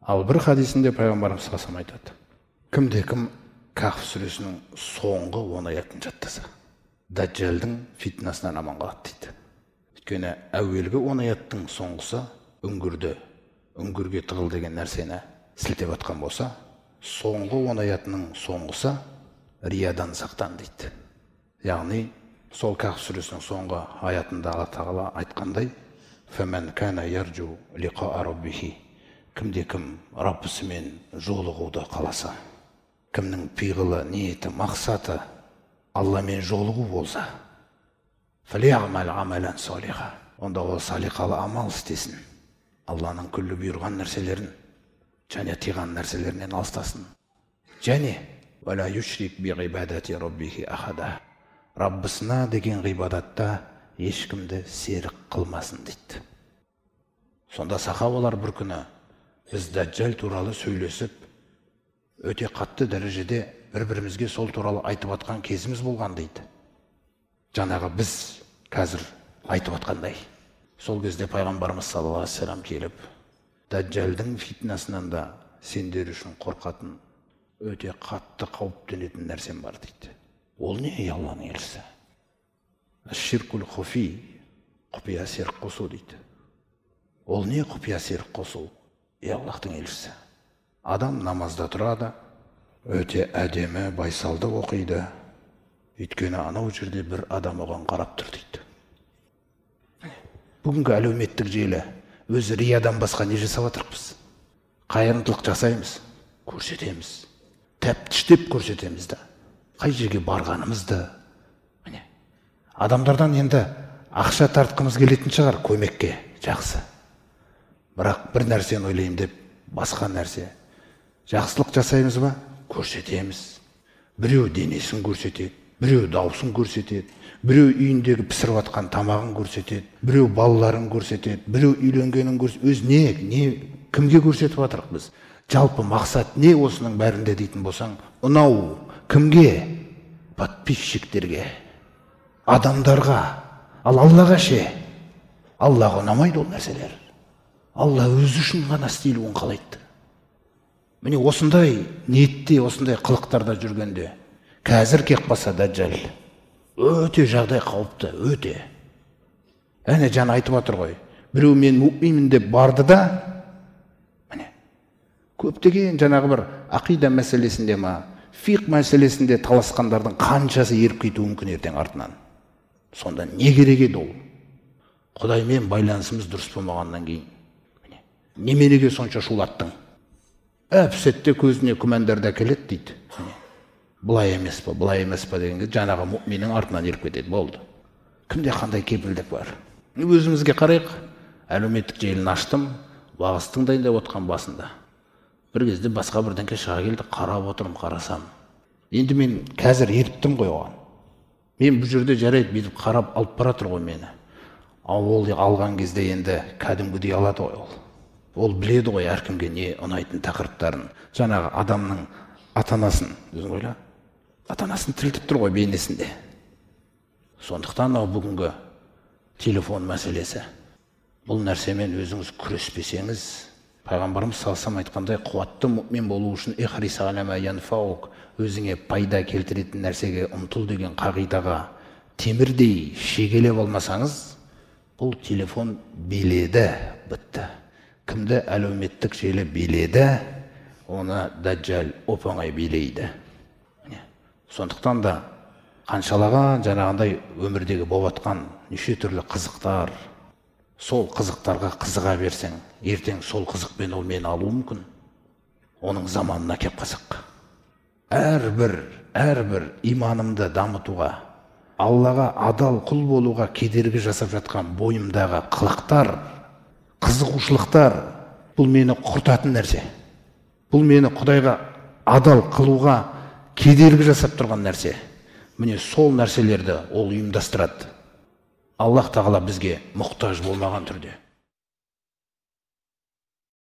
Ал бір хадисінде пайғамбарымыз саллаллаху алейхи айтады: кімде кім Кахф сүресінің соңғы 10 аятын жаттаса, Даджалдың фитнасынан аман қалады дейді. Өйткені әуелгі 10 аяттың соңғысы үңгірді, үңгірге тығыл деген нәрсені сілтеп атқан болса, соңғы 10 аятының соңғысы риядан сақтан дейді. Яғни сол Кахф сүресінің соңғы аятында Алла Тағала айтқандай: «Фәмән кана яржу лиқаа раббихи», кімде кім Раббысымен жолығуды қаласа, кімнің пиғылы, ниеті, мақсаты Алламен жолығу болса, фәлиғмәл амалан салиха, онда ол салиқалы амал істесін, Алланың күллі бұйырған нәрселерін және тыйған нәрселерінен алыстасын, және уәлә юшрик би ғибадати раббихи ахада, Раббысына деген ғибадатта ешкімді серік қылмасын дейді. Сонда сахабалар бір күні біз Даджал туралы сөйлесіп, өте қатты дәрежеде бір-бірімізге сол туралы айтып атқан кезіміз болған дейді. Жаңағы біз қазір айтып атқандай. Сол кезде пайғамбарымыз саллаллаху алейхи вассалам келіп, Даджалдың фитнасынан да сендер үшін қорқатын, өте қатты қауіптенетін нәрсем бар дейді. Ол не, ей Алланың елшісі? Ширкул хуфи, құпия серік қосу дейді. Ол не құпия серік қосу, ей Аллахтың елшісі? Адам намазда тұрады, өте әдемі байсалды оқиды, өйткені анау жерде бір адам оған қарап тұр дейді. Бүгінгі әлеуметтік желі өзі риядан басқа не жасап жатырмыз? Қайырымдылық жасаймыз, көрсетеміз, тәптіштеп көрсетеміз да, қай жерге барғанымызды. Міне, адамдардан енді ақша тартқымыз келетін шығар көмекке, жақсы. Бірақ бір нәрсені ойлаймын деп басқа нәрсе. Жақсылық жасаймыз ба? Көрсетеміз. Біреу денесін көрсетеді, біреу даусын көрсетеді, біреу үйіндегі пісіріп жатқан тамағын көрсетеді, біреу балаларын көрсетеді, біреу үйленгенін көрсетеді. Өз не кімге көрсетіп жатырық біз? Жалпы мақсат не осының бәрінде дейтін болсаң, ұнау кімге? Подписчиктерге, адамдарға. Ал Аллаға ше? Аллаға ұнамайды ол нәрселер. Алла өзі үшін ғана істелуін қалайды. Міне осындай ниетте, осындай қылықтарда жүргенде қазір кеп қалса Даджал, өте жағдай қауіпті, өте. Әне жаңа айтып жатыр ғой, біреу мен мүминмін деп барды да, міне көптеген жаңағы бір ақида мәселесінде ма, фиқ мәселесінде таласқандардың қаншасы еріп кетуі мүмкін ертең артынан. Сонда не керек еді ол? Құдаймен байланысымыз дұрыс болмағаннан кейін міне неменеге сонша шулаттың? Әп-сәтте көзіне күмәндарды әкеледі дейді. Былай емес па, былай емес па дегенге жаңағы мүминнің артынан еріп кетеді, болды. Кімде қандай кепілдік бар? Өзімізге қарайық. Әлеуметтік желіні аштым, уағыз тыңдайын деп отқан басында. Бір кезде басқа бірдеңке шыға келді, қарап отырмын, қарасам. Енді мен қазір еріптім ғой оған. Мен бұл жерде жарайды бүйтіп қарап алып бара тұр ғой мені. Ал ол алған кезде енді кәдімгідей алады ғой ол. Ол біледі ғой әркімге не ұнайтын тақырыптарын. Жаңағы адамның ата-анасын, өзің ойла, ата-анасын тірілтіп тұр ғой бейнесінде. Сондықтан мынау бүгінгі телефон мәселесі. Бұл нәрсемен өзіңіз күреспесеңіз, пайғамбарымыз саллаллаху алейхи вассалам айтқандай, қуатты мүмин болу үшін ихрис аля ма янфаук, өзіңе пайда келтіретін нәрсеге ұмтыл деген қағидаға темірдей шегелеп алмасаңыз, бұл телефон биледі, бітті. Кімді әлеуметтік желі биледі, оны Даджал оп-оңай билейді. Сондықтан да қаншалаған жаңағындай өмірдегі болып жатқан неше түрлі қызықтар, сол қызықтарға қызыға берсең, ертең сол қызықпен ол мені алуы мүмкін. Оның заманына кеп қалсақ. Әрбір иманымды дамытуға, Аллаға адал құл болуға кедергі жасап жатқан бойымдағы қылықтар, қызығушылықтар, бұл мені құртатын нәрсе. Бұл мені Құдайға адал қылуға кедергі жасап тұрған нәрсе. Міне сол нәрселерді ол ұйымдастырады. Аллах тағала бізге мұқтаж болмаған түрде.